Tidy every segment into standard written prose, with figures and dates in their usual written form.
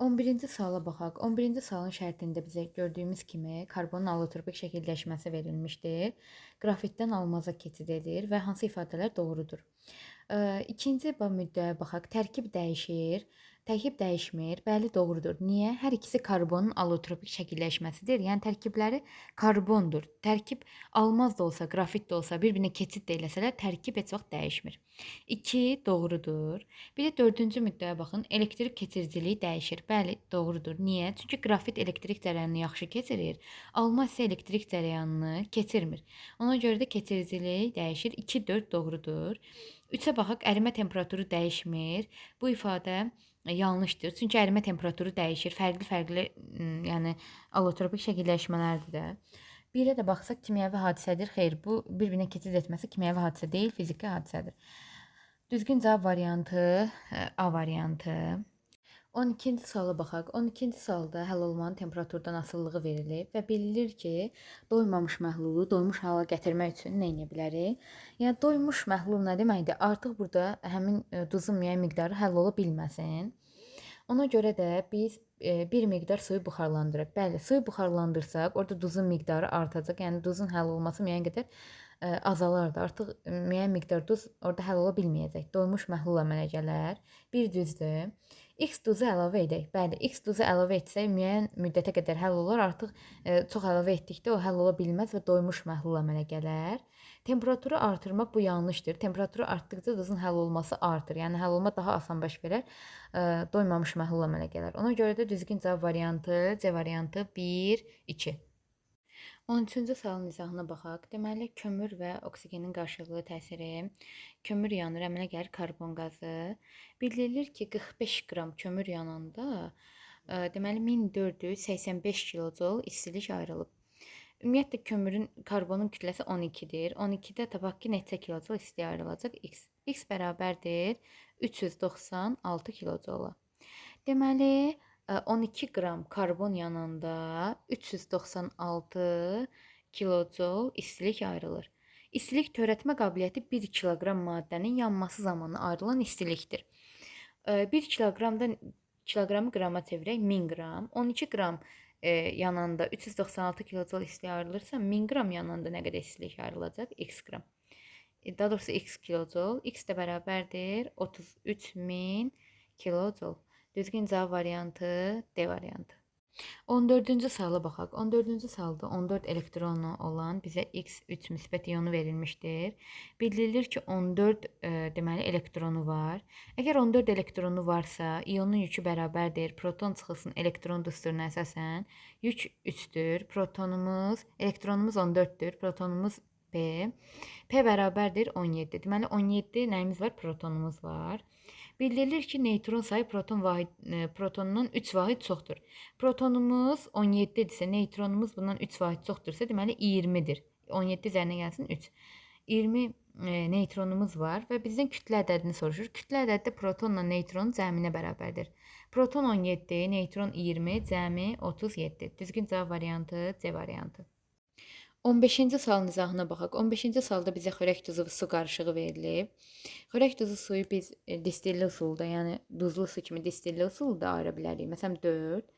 11-ci suala baxaq. 11-ci sualın şərtində bizə gördüyümüz kimi karbonun allotropik şəkilləşməsi verilmişdir. Qrafitdən almaza keçid edir və hansı ifadələr doğrudur? İkinci müddəyə baxaq. Tərkib dəyişir. Tərkib dəyişmir. Bəli, doğrudur. Niyə? Hər ikisi karbonun allotropik şəkilləşməsidir. Yəni tərkibləri karbondur. Tərkib almaz da olsa, qrafit də olsa, bir-birinə keçid də eləsələr, tərkib heç vaxt dəyişmir. 2 doğrudur. Bir də dördüncü müddəyə baxın. Elektrik keçiriciliyi dəyişir. Bəli, doğrudur. Niyə? Çünki qrafit elektrik cərəyanını yaxşı keçirir. Almaz isə elektrik cərəyanını keçirmir. Ona görə də keçiriciliyi dəyişir. 2, 4 doğrudur. 3-ə baxaq, ərimə temperaturu dəyişmir. Bu ifadə yanlışdır. Çünki ərimə temperaturu dəyişir. Fərqli-fərqli, yəni allotropik şəkilləşmələrdir də. 1-ə də baxsaq kimyəvi hadisədir. Xeyr, bu bir-birinə keçid etməsi kimyəvi hadisə deyil, fiziki hadisədir. Düzgün cavab variantı A variantı. 12-ci suala baxaq. 12-ci sualda həll olmanın temperaturdan asılılığı verilib və bildirilir ki, doymamış məhlulu doymuş hala gətirmək üçün nə edə bilərik? Yəni doymuş məhlul nə deməkdir? Artıq burada həmin duzun müəyyən miqdarı həll ola bilməsin. Ona görə də biz bir miqdar suyu buxarlandıraq. Bəli, suyu buxarlandırsaq, orada duzun miqdarı artacaq. Yəni duzun həll olması müəyyən qədər azalardı. Artıq müəyyən miqdar duz orada həll ola bilməyəcək. Doymuş məhlul əmələ gələr. Bir düzdür. X duzu əlavə edək. Bəli, X duzu əlavə etsək müəyyən müddətə qədər həll olar. Artıq çox əlavə etdikdə o həll ola bilməz və doymuş məhlul əmələ gələr. Temperaturu artırmaq bu yanlışdır. Temperaturu artdıqca duzun həll olması artır. Yəni həll olma daha asan baş verər. Doymamış məhlul əmələ gələr. Ona görə də düzgün cavab variantı C variantı 1, 2. 13-cü sualın izahına baxaq. Deməli, kömür və oksigenin qarşılıqlı təsiri. Kömür yanır, əmələ gəlir karbon qazı. Bildirilir ki, 45 qram kömür yananda, deməli, 1485 kilojol istilik ayrılıb. Ümumiyyətlə, kömürün, karbonun kütləsi 12-dir. 12-də tapaq ki, neçə kilojol istilik ayrılacaq? X. X bərabərdir 396 kilojola. Deməli, 12 qram karbon yananda 396 kilojol istilik ayrılır. İstilik törətmə qabiliyyəti 1 kiloqram maddənin yanması zamanı ayrılan istilikdir. 1 kiloqramdan kiloqramı qrama çevirək 1000 qram. 12 qram yananda 396 kilojol istilik ayrılırsa, 1000 qram yananda nə qədər istilik ayrılacaq? X qram. Daha doğrusu X kilojol. X də bərabərdir 33.000 kilojol. Düzgün cavab variantı D variantı. 14-cü suala baxaq. 14-cü sualda 14 elektronu olan bizə X3 müsbət iyonu verilmişdir. Bildirilir ki, 14 deməli elektronu var. Əgər 14 elektronu varsa, iyonun yükü bərabərdir. Proton çıxılsın elektron düsturuna əsasən. Yük 3-dür. Protonumuz, elektronumuz 14-dür. Protonumuz P. P bərabərdir 17. Deməli 17 nəyimiz var? Protonumuz var. Bildirilir ki, neytron sayı protonundan 3 vahid çoxdur. Protonumuz 17-dirsə, neytronumuz bundan 3 vahid çoxdursa, deməli 20-dir. 17 üzərinə gəlsin 3. 20 neytronumuz var və bizdən kütlə ədədini soruşur. Kütlə ədədi də protonla neytronun cəminə bərabərdir. Proton 17, neytron 20, cəmi 37. Düzgün cavab variantı C variantı. 15-ci sualın izahına baxaq. 15-ci sualda bizə xörək duzu və su qarışığı verilib. Xörək duzu suyu biz distilli usulda, yəni duzlu su kimi distilli usulda ayıra bilərik. Məsələn 4.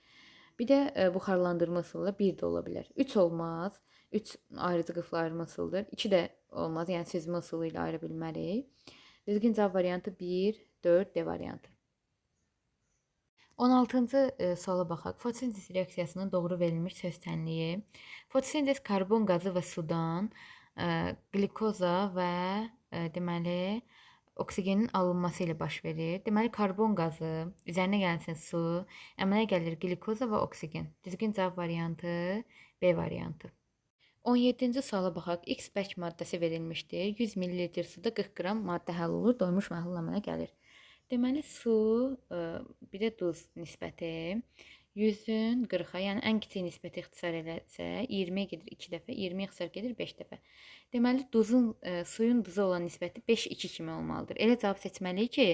Bir də buxarlandırma üsulu 1 də ola bilər. 3 olmaz. 3 ayrıcı qıfla ayırma üsuludur. 2 də olmaz. Yəni süzmə üsulu ilə ayıra bilmərik. Düzgün cavab variantı 1, 4, D variantı. 16-cı suala baxaq. Fotosintez reaksiyasının doğru verilmiş söz tənliyi. Fotosintez karbon qazı və sudan qlikoza və deməli oksigenin alınması ilə baş verir. Deməli karbon qazı, üzərinə gəlsin su, əmələ gəlir qlikoza və oksigen. Düzgün cavab variantı B variantı. 17-ci suala baxaq. X bərk maddəsi verilmişdir. 100 ml suda 40 qram maddə həll olur, doymuş məhlul əmələ gəlir. Deməli su, bir də duz nisbəti 100-ün 40-a, yəni ən kiçik nisbəti ixtisar eləsə 20-yə gedir 2 dəfə, 20-yə ixtisar gedir 5 dəfə. Deməli duzun, suyun duza olan nisbəti 5-2 kimi olmalıdır. Elə cavab seçməliyik ki,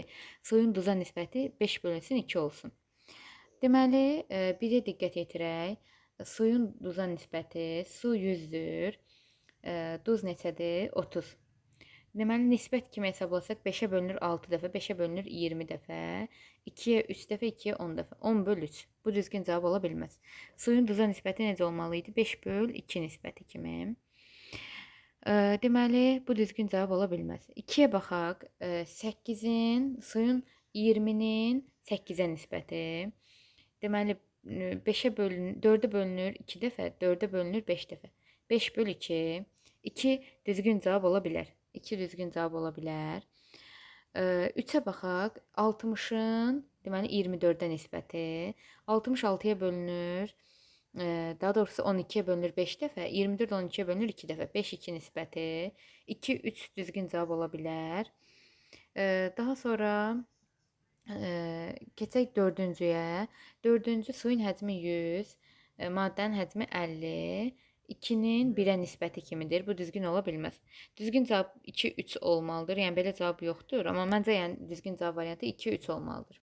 suyun duza nisbəti 5 bölünsün 2 olsun. Deməli, birə diqqət yetirək. Suyun duza nisbəti, su 100-dür, duz neçədir? 30. Deməli, nisbət kimi hesablasaq 5-ə bölünür 6 dəfə, 5-ə bölünür 20 dəfə, 2-yə 3 dəfə, 2-yə 10 dəfə. 10 böl 3. Bu düzgün cavab ola bilməz. Suyun duza nisbəti necə olmalı idi? 5 böl 2 nisbəti kimi. Deməli, bu düzgün cavab ola bilməz. 2-yə baxaq. 8-in, suyun 20-nin 8-ə nisbəti. Deməli, 5-ə bölünür, 4-ə bölünür 2 dəfə, 4-ə bölünür 5 dəfə. 5 böl 2. 2 düzgün cavab ola bilər. 2 düzgün cavab ola bilər. 3-ə baxaq. 60-ın, deməli 24-ə nisbəti. 66-ya bölünür. Daha doğrusu 12-yə bölünür 5 dəfə, 24 12-yə bölünür 2 dəfə. 5 2 nisbəti. 2 3 düzgün cavab ola bilər. Daha sonra keçək dördüncüyə. Dördüncü suyun həcmi 100, maddənin həcmi 50. 2-nin 1-ə nisbəti kimidir. Bu düzgün ola bilməz. Düzgün cavab 2 3 olmalıdır. Yəni belə cavab yoxdur, amma məncə yəni düzgün cavab variantı 2 3 olmalıdır.